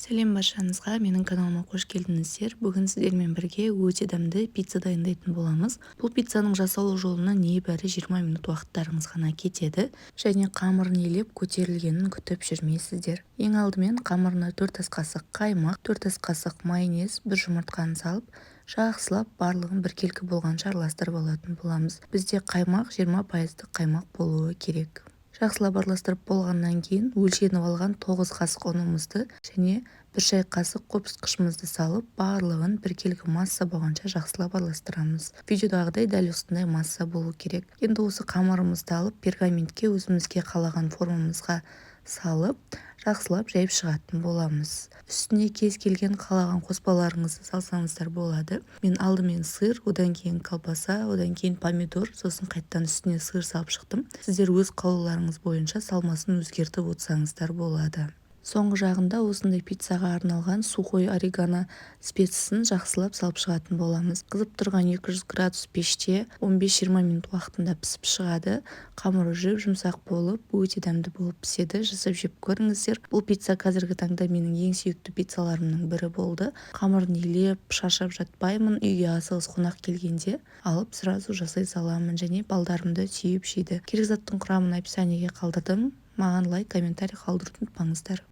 Сәлем баршаңызға! Менің каналыма қош келдіңіздер! Бүгін сіздермен бірге өте дәмді пицца дайындайтын боламыз. Бұл пиццаның жасалу жолына небәрі 20 минут уақыттарыңыз ғана кетеді және қамырын илеп, көтерілгенін күтіп жүрмейсіздер. Ең алдымен қамырына 4 ас қасық қаймақ, 4 ас қасық майонез, бір жұмыртқаны салып, жақсылап барлығын біркелкі болғанша араластырып алатын боламыз. Бізде қаймақ 20 пайыздық қаймақ болуы керек. Жақсылап араластырып болғаннан кейін өлшеніп алған 9 қасық ұнымызды және 1 шай қасық қопсытқышымызды салып, барлығын біркелкі масса болғанша жақсылап араластырамыз. Видеодағыдай дәл осындай масса болу керек. Енді осы қамырымызды алып, пергаментке өзімізге қалаған формамызға салып, жақсылап жайып шығатын боламыз. Үстіне кез келген қалаған қоспаларыңызды салсаңыздар болады. Мен алдымен сыр, одан кейін колбаса, одан кейін помидор, сосын қайтадан үстіне сыр салып шықтым. Сіздер өз қалауларыңыз бойынша салмасын өзгертіп отырсаңыздар болады. Соңғы жағында осындай пиццаға арналған сухой орегано специясын жақсылап салып шығатын боламыз. Қызып тұрған 200 градус пеште 15-20 минут уақытында пісіп шығады. Қамыры жұп-жұмсақ болып, өте дәмді болып піседі. Жасап жеп көріңіздер. Бұл пицца қазіргі таңда менің ең сүйікті пиццаларымның бірі болды. Қамырын илеп, шаршап жатпаймын. Үйге асығыс қонақ келгенде алып, сразу жасай саламын және балдарым да сүйіп жейді. Керек заттың құрамын описаниеге қалдырдым. Маған лайк, комментарий қалдыруды ұмытпаңыздар.